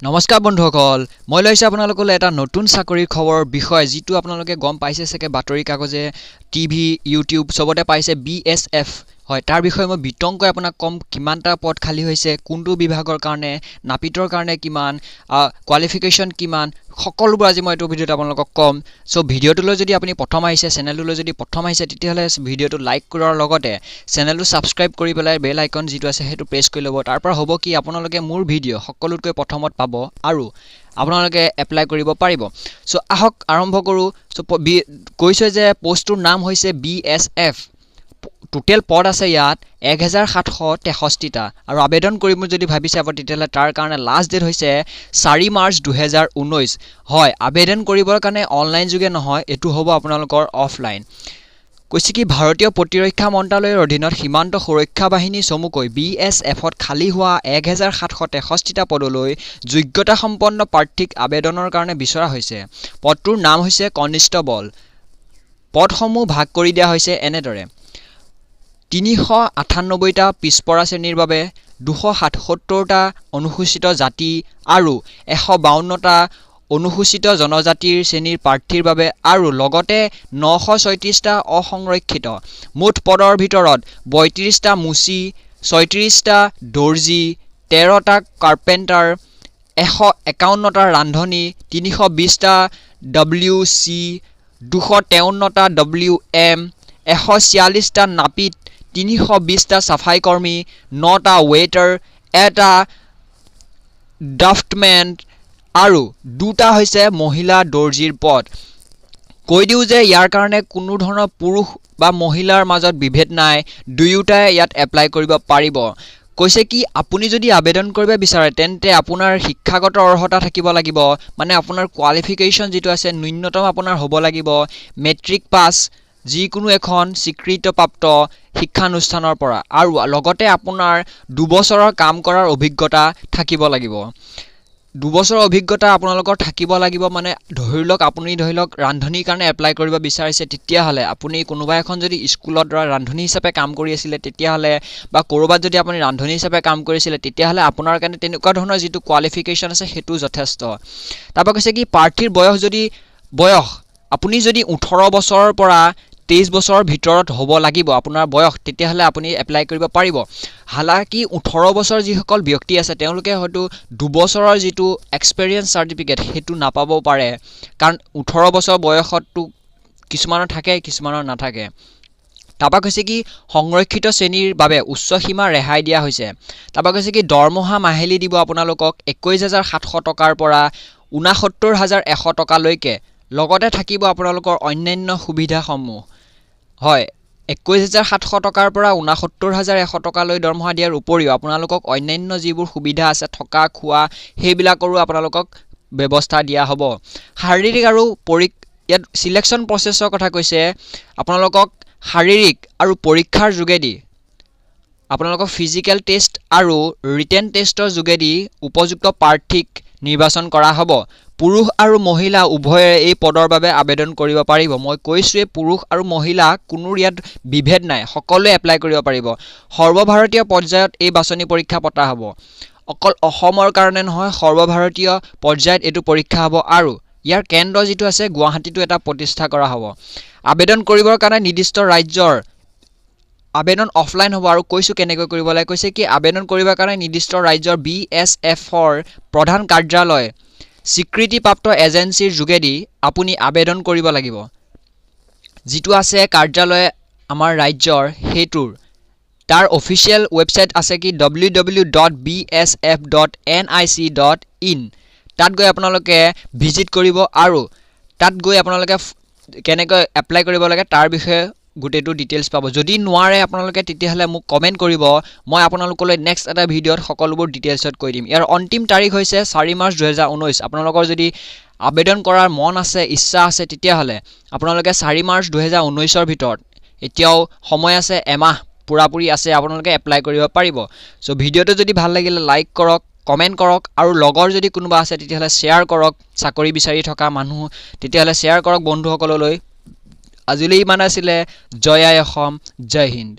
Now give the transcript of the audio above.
নমস্কাৰ বন্ধুসকল, মই লৈছোঁ আপোনালোকলৈ এটা নতুন চাকৰিৰ খবৰৰ বিষয়, যিটো আপোনালোকে গম পাইছে চাগে, বাতৰি কাগজে, টিভি, ইউটিউব চবতে পাইছে। বিএছএফ হয়, তাৰ বিষয়ে মই বিতংকৈ আপোনাক ক'ম। কিমানটা পদ খালী হৈছে, কোনটো বিভাগৰ কাৰণে, নাপিতৰ কাৰণে কিমান, কোৱালিফিকেশ্যন কিমান, সকলোবোৰ আজি মই এইটো ভিডিঅ'ত আপোনালোকক ক'ম। চ' ভিডিঅ'টোলৈ যদি আপুনি প্ৰথম আহিছে, চেনেলটোলৈ যদি প্ৰথম আহিছে, তেতিয়াহ'লে ভিডিঅ'টো লাইক কৰাৰ লগতে চেনেলটো ছাবস্ক্ৰাইব কৰি পেলাই বেল আইকন যিটো আছে সেইটো প্ৰেছ কৰি ল'ব। তাৰ পৰা হ'ব কি, আপোনালোকে মোৰ ভিডিঅ' সকলোতকৈ প্ৰথমত পাব আৰু আপোনালোকে এপ্লাই কৰিব পাৰিব। চ' আহক আৰম্ভ কৰোঁ। চ' বি কৈছে যে পষ্টটোৰ নাম হৈছে বিএছএফ। টোটেল পদ আছে ইয়াত 1763টা আৰু আবেদন কৰিম যদি ভাবিছে আপুনি, তেতিয়াহ'লে তাৰ কাৰণে লাষ্ট ডেট হৈছে 4 মাৰ্চ 2019। হয়, আবেদন কৰিবৰ কাৰণে অনলাইন যোগে নহয়, এইটো হ'ব আপোনালোকৰ অফলাইন। কৈছে কি, ভাৰতীয় প্ৰতিৰক্ষা মন্ত্ৰালয়ৰ অধীনত সীমান্ত সুৰক্ষা বাহিনী চমুকৈ বিএছএফত খালী হোৱা 1763টা পদলৈ যোগ্যতাসম্পন্ন প্ৰাৰ্থীক আবেদনৰ কাৰণে বিচৰা হৈছে। পদটোৰ নাম হৈছে কনিষ্টবল। পদসমূহ ভাগ কৰি দিয়া হৈছে এনেদৰে: 398টা পিছপৰা শ্ৰেণীৰ বাবে, 277টা অনুসূচিত জাতি আৰু 152টা অনুসূচিত জনজাতিৰ শ্ৰেণীৰ প্ৰাৰ্থীৰ বাবে আৰু লগতে 936টা অসংৰক্ষিত। মুঠ পদৰ ভিতৰত 32টা মুচি, 36টা দৰ্জী, 13টা কাৰ্পেণ্টাৰ, 151টা ৰান্ধনী, 320টা ডব্লিউ চি, 253টা ডব্লিউ এম, 146টা নাপিত, 320টা চাফাই কৰ্মী, নটা ৱেইটাৰ, এটা ড্ৰাফ্টমেন আৰু দুটা হৈছে মহিলা দৰ্জীৰ পদ। কৈ দিওঁ যে ইয়াৰ কাৰণে কোনো ধৰণৰ পুৰুষ বা মহিলাৰ মাজত বিভেদ নাই, দুয়োটাই ইয়াত এপ্লাই কৰিব পাৰিব। কৈছে কি, আপুনি যদি আবেদন কৰিব বিচাৰে, তেন্তে আপোনাৰ শিক্ষাগত অৰ্হতা থাকিব লাগিব, মানে আপোনাৰ কোৱালিফিকেশ্যন যিটো আছে, ন্যূনতম আপোনাৰ হ'ব লাগিব মেট্ৰিক পাছ যিকোনো এখন স্বীকৃতিপ্ৰাপ্ত শিক্ষানুষ্ঠানৰ পৰা আৰু লগতে আপোনাৰ 2 বছৰৰ কাম কৰাৰ অভিজ্ঞতা থাকিব লাগিব। 2 বছৰৰ অভিজ্ঞতা আপোনালোকৰ থাকিব লাগিব। মানে ধৰি লওক, আপুনি ধৰি লওক ৰান্ধনীৰ কাৰণে এপ্লাই কৰিব বিচাৰিছে, তেতিয়াহ'লে আপুনি কোনোবা এখন যদি স্কুলত ৰান্ধনী হিচাপে কাম কৰি আছিলে তেতিয়াহ'লে, বা ক'ৰবাত যদি আপুনি ৰান্ধনী হিচাপে কাম কৰিছিলে, তেতিয়াহ'লে আপোনাৰ কাৰণে তেনেকুৱা ধৰণৰ যিটো কোৱালিফিকেশ্যন আছে সেইটো যথেষ্ট। তাৰপৰা কৈছে কি, প্ৰাৰ্থীৰ বয়স আপুনি যদি 18 বছৰৰ পৰা 23 বছৰৰ ভিতৰত হ'ব লাগিব আপোনাৰ বয়স, তেতিয়াহ'লে আপুনি এপ্লাই কৰিব পাৰিব। হালাকি 18 বছৰ যিসকল ব্যক্তি আছে, তেওঁলোকে হয়তো 2 বছৰৰ যিটো এক্সপেৰিয়েঞ্চ চাৰ্টিফিকেট সেইটো নাপাব পাৰে, কাৰণ 18 বছৰ বয়সততো কিছুমানৰ থাকে, কিছুমানৰ নাথাকে। তাৰপৰা কৈছে কি, সংৰক্ষিত শ্ৰেণীৰ বাবে উচ্চ সীমা ৰেহাই দিয়া হৈছে। তাৰপৰা কৈছে কি, দৰমহা মাহিলী দিব আপোনালোকক 21,700 টকাৰ পৰা 69,100 টকালৈকে, লগতে থাকিব আপোনালোকৰ অন্যান্য সুবিধাসমূহ। হয়, 21,700 টকাৰ পৰা 69,100 টকালৈ দৰমহা দিয়াৰ উপৰিও আপোনালোকক অন্যান্য যিবোৰ সুবিধা আছে, থকা খোৱা, সেইবিলাকৰো আপোনালোকক ব্যৱস্থা দিয়া হ'ব। শাৰীৰিক আৰু ইয়াত চিলেকশ্যন প্ৰচেছৰ কথা কৈছে। আপোনালোকক শাৰীৰিক আৰু পৰীক্ষাৰ যোগেদি, আপোনালোকক ফিজিকেল টেষ্ট আৰু ৰিটেন টেষ্টৰ যোগেদি উপযুক্ত প্ৰাৰ্থীক নিৰ্বাচন কৰা হ'ব। পুৰুষ আৰু মহিলা উভয়ে এই পদৰ বাবে আবেদন কৰিব পাৰিব। মই কৈছোঁৱেই, পুৰুষ আৰু মহিলা কোনো ইয়াত বিভেদ নাই, সকলোৱে এপ্লাই কৰিব পাৰিব। সৰ্বভাৰতীয় পৰ্যায়ত এই বাছনি পৰীক্ষা পতা হ'ব। অকল অসমৰ কাৰণে নহয়, সৰ্বভাৰতীয় পৰ্যায়ত এইটো পৰীক্ষা হ'ব আৰু ইয়াৰ কেন্দ্ৰ যিটো আছে, গুৱাহাটীতো এটা প্ৰতিষ্ঠা কৰা হ'ব। আবেদন কৰিবৰ কাৰণে নিৰ্দিষ্ট ৰাজ্যৰ আবেদন অফলাইন হ'ব আৰু কৈছোঁ কেনেকৈ কৰিব লাগে। কৈছে কি, আবেদন কৰিবৰ কাৰণে নিৰ্দিষ্ট ৰাজ্যৰ বিএছএফৰ প্ৰধান কাৰ্যালয় স্বীকৃতিপ্ৰাপ্ত এজেঞ্চিৰ যোগেদি আপুনি আবেদন কৰিব লাগিব। যিটো আছে কাৰ্যালয় আমাৰ ৰাজ্যৰ, সেইটোৰ তাৰ অফিচিয়েল ৱেবছাইট আছে কি, www.bsf.nic.in। তাত গৈ আপোনালোকে ভিজিট কৰিব আৰু তাত গৈ আপোনালোকে কেনেকৈ এপ্লাই কৰিব লাগে তাৰ বিষয়ে গোটেইটো ডিটেইলছ পাব। যদি নোৱাৰে আপোনালোকে, তেতিয়াহ'লে মোক কমেণ্ট কৰিব, মই আপোনালোকলৈ নেক্সট এটা ভিডিঅ'ত সকলোবোৰ ডিটেইলছত কৈ দিম। ইয়াৰ অন্তিম তাৰিখ হৈছে 4 মাৰ্চ 2019। আপোনালোকৰ যদি আবেদন কৰাৰ মন আছে, ইচ্ছা আছে, তেতিয়াহ'লে আপোনালোকে 4 মাৰ্চ 2019ৰ ভিতৰত, এতিয়াও সময় আছে, এমাহ পূৰাপূৰি আছে, আপোনালোকে এপ্লাই কৰিব পাৰিব। চ' ভিডিঅ'টো যদি ভাল লাগিলে লাইক কৰক, কমেণ্ট কৰক আৰু লগৰ যদি কোনোবা আছে তেতিয়াহ'লে শ্বেয়াৰ কৰক। চাকৰি বিচাৰি থকা মানুহ, তেতিয়াহ'লে শ্বেয়াৰ কৰক বন্ধুসকললৈ। আজিলৈ ইমান আছিলে। জয় আই অসম, জয় হিন্দ।